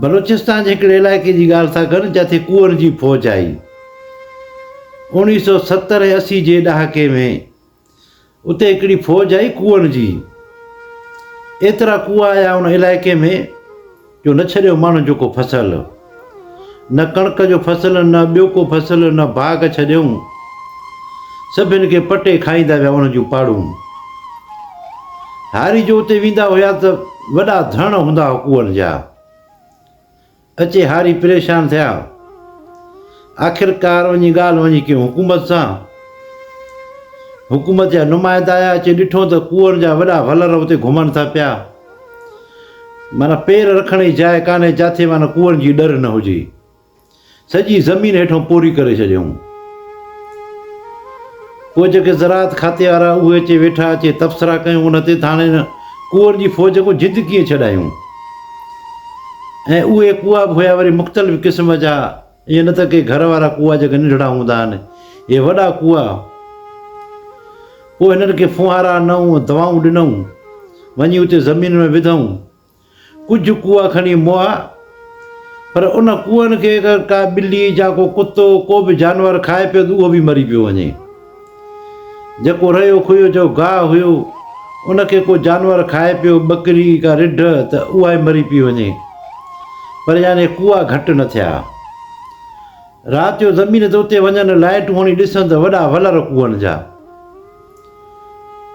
بلوچستان جي هڪڙي علائقي جي ڳالهه ٿا ڪن جتي ڪوئن جي فوج آئي. 1970 ۽ 80 جي ڏهاڪي ۾ اتي هڪڙي فوج آئي ڪوئن جي. ايترا ڪوئا آيا ان علائقي ۾ جو نه ڇڏيو ماڻهن جو ڪو فصل. نه ڪڻڪ جو فصل نه ٻيو ڪو فصل نه باغ ڇڏيائون. سڀن کي پٽي کائيندا ويا انهن جون پاڙون. هاري جو اتي ويندا هيا ته وڏا ڌڻ هوندا هئا ڪوئن جا. اچي هاري پريشان ٿيا. آخرڪار وڃي ڳالهه وڃي ڪيون حڪومت سان. حڪومت جا نمائندا آيا اچي ڏٺو ته ڪوئن جا وڏا ولر اتي گهمن ٿا پيا. معنيٰ پير رکڻ جي جاء ڪانهي جاٿي معنيٰ ڪوئن جي ڏر نه هجي. سڄي زمين هيٺون پوري ڪري ڇڏيائون. پوء جيڪي زراعت کاتي وارا اهي اچي ويٺا اچي تبصرا ڪيون ان تي ته هاڻي هن ڪوئن جي فوج کان جند ڪيئن ڇڏايون ۽ اهي ڪوئا به هيا وري مختلف قسم جا ائين نه ته ڪي گهر وارا ڪوئا جيڪي ننڍڙا هوندا آهن اهي وڏا ڪوئا پوء هنن کي ڦوهارا هنئون دوائون ڏنئون وڃي اتي زمين ۾ وڌئون ڪجهه ڪوئا کڻي مئا، پر ان ڪوئن کي اگر ڪا ٻلي يا ڪو ڪتو، ڪو به جانور کائي پيو ته اهو به مري پيو وڃي. جيڪو رهيو کهيو جو گاهه هيو، ان کي ڪو جانور کائي پيو، ٻڪري، ڪا رڍ، ته اها ئي مري پئي وڃي. پر يعني ڪوئا گهٽ نه ٿيا. رات جو زمين تي اتي وڃن، لائيٽون هڻي ڏسن ته وڏا ولر ڪوئن جا.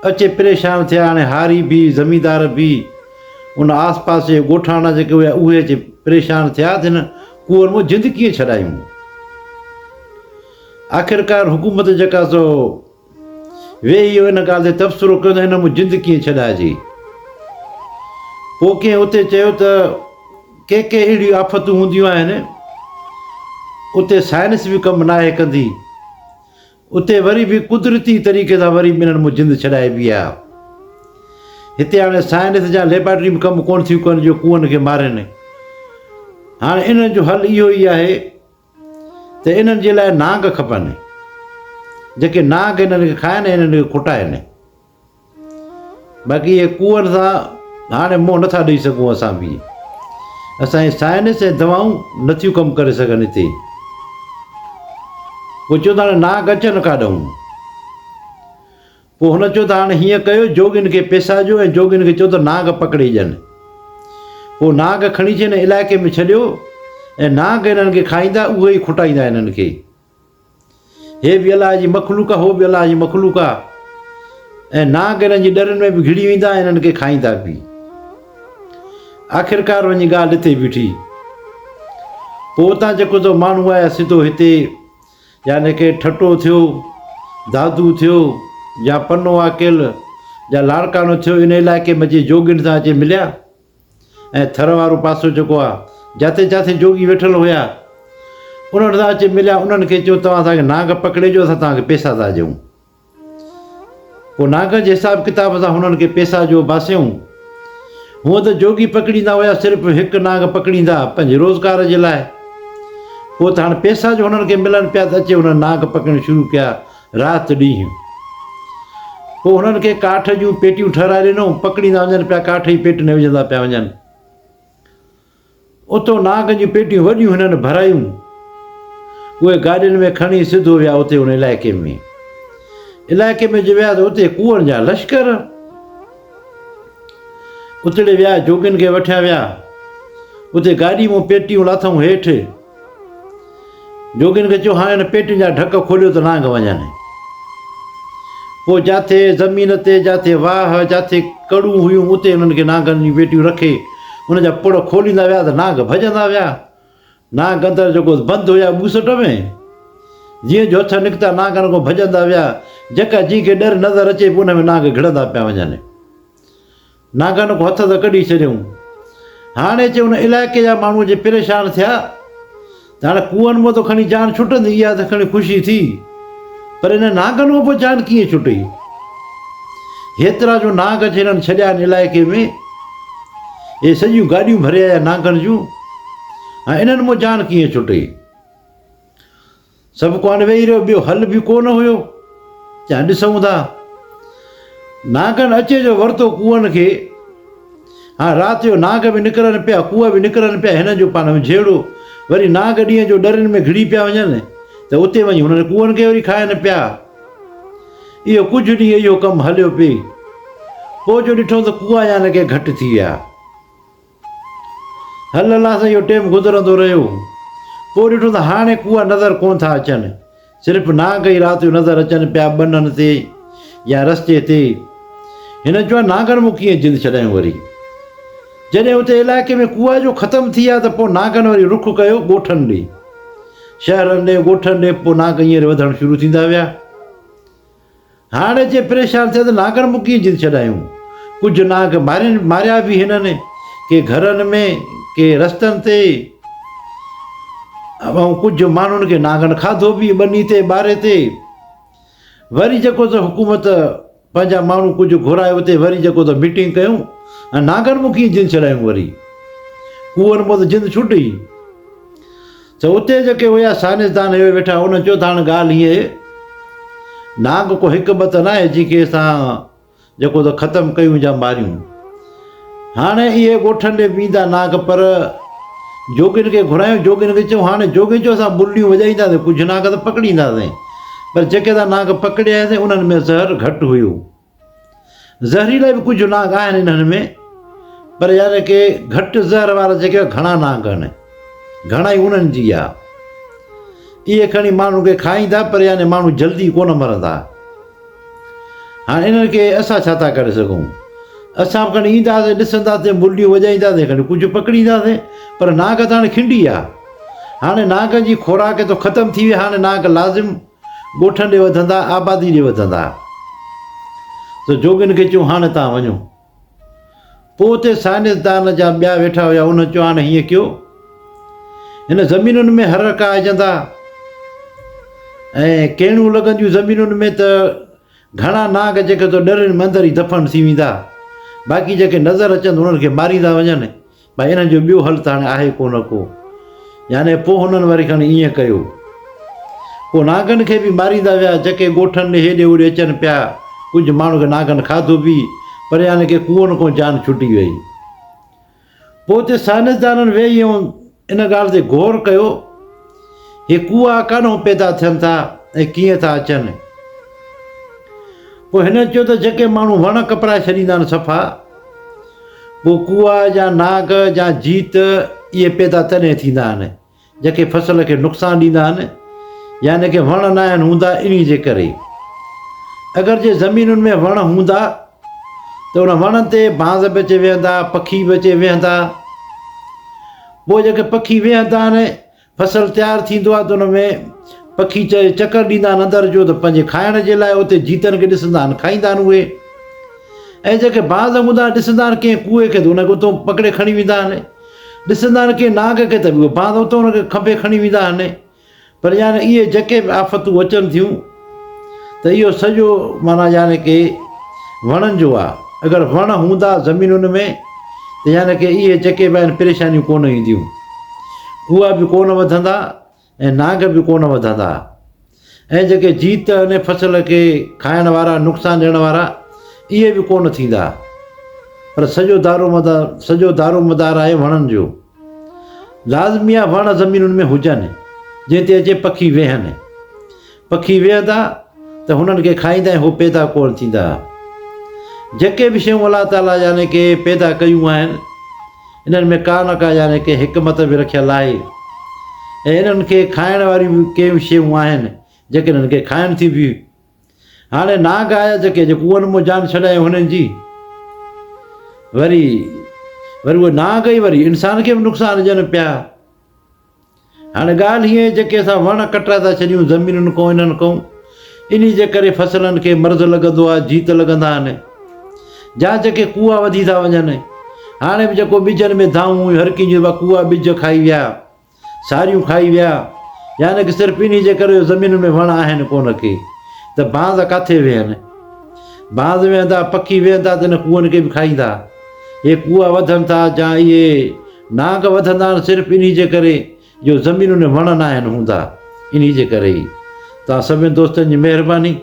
اچي پريشان ٿيا، هاڻي هاري به، زميندار به، ان آس پاس جي ڳوٺاڻا جيڪي هيا اهي اچي پريشان ٿيا ته هن ڪوئن مان جند ڪيئن ڇڏايون. آخرڪار حڪومت جيڪا سو ويهي ان ڳالهه تي تبصرو ڪيو ته هن مان جند ڪيئن ڇڏائجي. پوء ڪنهن اتي چيو ته ڪي ڪي اهڙيون آفتون هونديون آهن اتي سائنس به ڪم ناهي ڪندي. اتي وري به قدرتي طريقي سان وري به انهن مون جند ڇڏائبي آ. هتي هاڻي سائنس جا ليبارٽريون به ڪم ڪونه ٿيون ڪن جو ڪوئن کي مارين. هاڻي انهن جو حل اهو ئي آهي ته انهن جي لاء نانگ کپن. جيڪي نانگ انهن کي کائن ۽ انهن کي کٽائن. باقي اهي ڪوئن سان هاڻي منهن نٿا ڏئي سگهون اسان به. اسان جي سائنس ۽ دوائون نٿيون ڪم ڪري سگهن هتي. پوء چيو ته هاڻي نانگ اچن ڪاڏهون. پوء هن چيو ته هاڻي هيئن ڪيو جوڳين کي پيسا ڏيو ۽ جوڳين کي چئو ته نانگ پڪڙي ڏين. پوء نانگ کڻي اچي هن علائقي ۾ ڇڏيو ۽ نانگ هنن کي کائيندا اهي ئي کٽائيندا هنن کي. هي به الله جي مخلوق آ، هو به الله جي مخلوق آ ۽ نانگ انهن جي ڏرن ۾ به گهڙي ويندا ۽ انهن کي کائيندا به. آخرڪار وڃي ڳالهه هتي بيٺي. پوء اتان جيڪو سو ماڻهو آيا سڌو هتي يعني ڪي ٺٽو ٿيو، دادو ٿيو يا پنو عاقل يا لاڙڪاڻو ٿيو ان علائقي ۾ اچي جوڳين سان اچي مليا. ۽ ٿر وارو پاسو جيڪو آ، جاتي جاتي جوڳي ويٺل هيا، انهن سان اچي مليا، انهن کي چيو توهان اسان کي نانگ پڪڙي ڏيو، اسان توهان کي پئسا ٿا ڏيون. پوء نانگن جي حساب ڪتاب سان هنن کي پئسا جو باسيائون. هونء ته جوڳي پڪڙيندا هيا صرف هڪ نانگ پڪڙيندا پنهنجي روزگار جي لاء. پوء ته هاڻ پئسا جو هنن کي ملن پيا ته اچي هنن نانگ پڪڙڻ شروع ڪيا رات ڏينهن. پوء هنن کي ڪاٺ جون پيٽيون ٺهرائي ڏنائون، پڪڙيندا وڃن پيا، ڪاٺ جي پيٽين ۾ وجهندا پيا وڃن. اتو نانگ جون پيٽيون وڏيون هنن ڀرايون. اهي گاڏين ۾ کڻي سڌو ويا اتي ان علائقي ۾. علائقي ۾ جو ويا ته اتي ڪوئن جا لشڪر. اتڙي ويا، جوڳين کي وٺيا ويا. اتي گاڏي مون پيٽيون لاٿائون هيٺ. جوڳين کي چيو، هاڻي هن پيٽين جا ڍڪ کوليو ته نانگ وڃن. پوء جاٿي زمين تي، جاٿي واهه، جاٿي ڪڙون هيون، اتي هنن کي نانگن جون پيٽيون رکي، ان جا پڙ کوليندا ويا ته نانگ ڀڄندا ويا. نانگ اندر جيڪو بند هيا ٻوسٽ ۾، جيئن جو هٿ نڪتا نانگن کان ڀڄندا ويا. جيڪا جنهن کي ڏر نظر اچي پوء ان ۾ نانگ گهڙندا پيا وڃن. ناگن کان هٿ ته ڪڍي ڇڏيائون. هاڻي اچي ان علائقي جا ماڻهو اچي پريشان ٿيا ته هاڻي ڪوئن مان ته کڻي جان ڇٽندي، اها ته کڻي خوشي ٿي، پر انهن ناگن مان پوء جان ڪيئن ڇٽي؟ هيترا جو نانگ اچي هنن ڇڏيا آهن علائقي ۾، اهي سڄيون گاڏيون ڀري آيا نانگن جون، هاڻي انهن مان جان ڪيئن ڇٽي؟ سڀ ڪو هاڻي ويهي رهيو، ٻيو حل به ڪو نه هيو. چيائين ڏسون ٿا. ناگن اچي جو ورتو ڪوئن کي. هاڻ رات جو نانگ به نڪرن پيا، ڪوئا به نڪرن پيا، هنن جو پاڻ ۾ جهيڙو. وري نانگ ڏينهن جو ڏرين ۾ گهڙي پيا وڃن ته اتي وڃي هنن ڪوئن کي وري کائن پيا. اهو ڪجهه ڏينهن اهو ڪم هليو پئي. پوء جو ڏٺو ته ڪوئا يعني ڪي گهٽ ٿي ويا. هل الله سائين اهو ٽيم گذرندو رهيو. پوء ڏٺو ته هاڻي ڪوئا نظر ڪونه ٿا اچن. صرف نانگ ئي رات جو نظر اچن پيا ٻنن تي يا رستي تي. هن چيو نانگن مون ڪيئن جند ڇڏايون وري. جڏهن اتي علائقي ۾ ڪوئا جو ختم ٿي ويا ته پوء نانگن وري رخ ڪيو ڳوٺن ڏي. شهرن ڏي ڳوٺن ڏي پوء نانگ ائين وڌڻ شروع ٿيندا ويا. هاڻ اچي پريشان ٿيا ته نانگن مون ڪيئن جند ڇڏايون. ڪجهه نانگ مارين ماريا به هنن، ڪي گهرن ۾، ڪي رستن تي ۽ ڪجهه ماڻهن کي نانگن کاڌو به ٻني تي ٻاري تي. وري جيڪو ته حڪومت پنهنجا ماڻهو ڪجهه گهرائي اتي وري جيڪو ته ميٽنگ ڪيون ۽ نانگن مون ڪيئن جند ڇڏايون وري. ڪوئن مون ته جند ڇٽي. ته اتي جيڪي هيا سائنسدان اهي ويٺا انهن چيو ته هاڻ ڳالهه هيئن اهي نانگ ڪو هڪ ٻه ته ناهي جنهن کي اسان جيڪو ته ختم ڪيون يا ماريون. هاڻي اهي ڳوٺن ڏي ويندا نانگ پر جوڳين کي گهرايون جوڳين کي چيون هاڻي جوڳين چيو اسان بلڙيون وڄائينداسين ڪجهه نانگ ته پڪڙينداسين پر جيڪي اسان نانگ پڪڙي آياسين انهن ۾ زهر گهٽ هيو. زهريلا به ڪجهه نانگ آهن انهن ۾ پر يعني ڪي گهٽ زهر وارا جيڪي گهڻا نانگ آهن گهڻا ئي انهن جي آ اهي کڻي ماڻهن کي کائيندا پر يعني ماڻهو جلدي ڪونه مرندا هاڻي انهن کي اسان ڇا ٿا ڪري سگهون اسان به کڻي اينداسين ڏسنداسين ملڙيون وڄائينداسين کڻي ڪجهه پڪڙينداسين پر نانگ ته هاڻي کنڊي آ هاڻي نانگن جي خوراڪ ته ختم ٿي وئي هاڻي نانگ لازم ڳوٺن ڏي وڌندا، آبادي ڏي وڌندا. ته جوڳين کي چيو هاڻي توهان وڃو. پوء اتي سائنسدان جا ٻيا ويٺا هيا، انهن چيو هاڻي هيئن ڪيو، هن زمينن ۾ هر رکائجندا ۽ ڪيڻون لڳنديون زمينن ۾ ته گهڻا نانگ جيڪي تو ڏرين ۾ اندر ئي دفن ٿي ويندا، باقي جيڪي نظر اچن انهن کي ماريندا وڃن. ڀائي انهن جو ٻيو حل ته هاڻي آهي ڪو نه ڪو. يعني پوء هنن وري کڻي ائين ڪيو. پوء نانگن کي به ماريندا ويا، جيڪي ڳوٺن ڏي هيڏي هوڏي اچن پيا. ڪجهه ماڻهن کي نانگن کاڌو به، پر يعني ڪي ڪوئن کان جان ڇٽي وئي. پوء اتي سائنسدانن ويهي ۽ ان ڳالهه تي غور ڪيو، هي ڪوئا ڪڏهن پيدا ٿين ٿا ۽ ڪيئن ٿا اچن؟ پوء هنن چيو ته جيڪي ماڻهو وڻ ڪپرائي ڇڏيندا آهن صفا، پوء ڪوئا يا ناگ يا جيت اهي پيدا تڏهن ٿيندا آهن، جيڪي فصل کي نقصان ڏيندا آهن يعني ڪي وڻ ناهن هوندا انهي جي ڪري. اگر جي زمينن ۾ وڻ هوندا ته ان وڻن تي بانز به اچي ويهندا، پکي به اچي ويهندا. پوء جيڪي پکي ويهندا آهن فصل تيار ٿيندو آهي ته ان ۾ پکي چڪر ڏيندا آهن اندر جو ته پنهنجي کائڻ جي لاء اتي جيتن کي ڏسندا آهن کائيندا آهن اهي ۽ جيڪي باز هوندا آهن ڏسندا آهن ڪنهن ڪوئي کي ته ان کي اتو پڪڙي کڻي ويندا آهن ڏسندا آهن ڪنهن نانگ کي ته اهو باز اتو ان کي کنڀي کڻي ويندا آهن پر يعني اهي جيڪي به آفتون اچن ٿيون ته اهو سڄو معنيٰ يعني ڪي وڻن جو آهي اگر وڻ هوندا زمينن ۾ ته يعني ڪي اهي جيڪي به آهن پريشانيون ڪونه اينديون ڪوئا به ڪونه وڌندا ۽ نانگ به ڪونه وڌندا ۽ جيڪي جيت ان فصل کي کائڻ وارا نقصان ڏيڻ وارا اهي به ڪونه ٿيندا پر سڄو دارو مدار سڄو دارو مدار آهي وڻن جو لازمي آهي وڻ زمينن ۾ هجن جنهن تي اچي پکي ويهن پکي ويهندا ته هنن کي کائيندا ۽ هو پيدا ڪونه ٿيندا. جيڪي به شيون الله تعاليٰ يعني ڪي پيدا ڪيون آهن، انهن ۾ ڪا نه ڪا يعني ڪي حڪمت به رکيل آهي ۽ انهن کي کائڻ واريون به ڪي شيون آهن، جيڪي انهن کي کائن ٿيون به. هاڻي نانگ آيا جيڪي جيڪو اهن مون جان ڇڏايو هنن جي وري وري اهي نانگ ئي وري انسان کي به نقصان ڏين پيا. هاڻي ڳالهه هيئن جيڪي اسان وڻ ڪٽرائي ٿا ڇڏيون زمينن کان انهن کان انهي جي ڪري فصلن کي مرض لڳندو آهي جيت لڳندا آهن جا جيڪي ڪوئا وڌي ٿا وڃن هاڻي به جيڪو ٻجن ۾ دانهون هيون هر ڪنهن جون ڪوئا ٻج کائي ويا ساريون کائي ويا يعني ڪي صرف انهي جي ڪري جو زمينن ۾ وڻ آهن ڪونه ڪي ته بانز ڪاٿي ويهن بانز ويهندا پکي ويهندا ته ان ڪوئن کي به کائيندا اهي ڪوئا وڌن ٿا جا اهي نانگ وڌندا آهن صرف انهي جي ڪري جو زمينن ۾ وڻ ناهن هوندا انهي جي ڪري ئي. توهان سڀني دوستن جي مهرباني.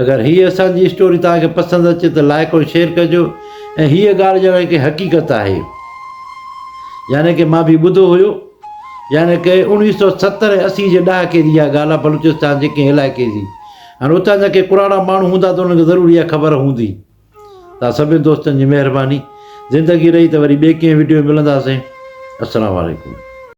اگر هي اسان جي اسٽوري توهان کي پسند اچي ته لائڪ ۽ شيئر ڪجو ۽ هيء ڳالهه ڄڻ هڪ حقيقت آهي. يعني ڪه مان به ٻڌو هيو. يعني ڪه 1970 ۽ 80 جي ڏهاڪي جي اها ڳالهه آهي بلوچستان جي ڪنهن علائقي جي. هاڻي اتان جا ڪي ڪراڙا ماڻهو هوندا ته انهن کي ضرور اها خبر هوندي. توهان سڀني دوستن جي مهرباني. زندگي رهي ته وري ٻئي ڪنهن وڊيو ۾ ملنداسين. السلام عليڪم.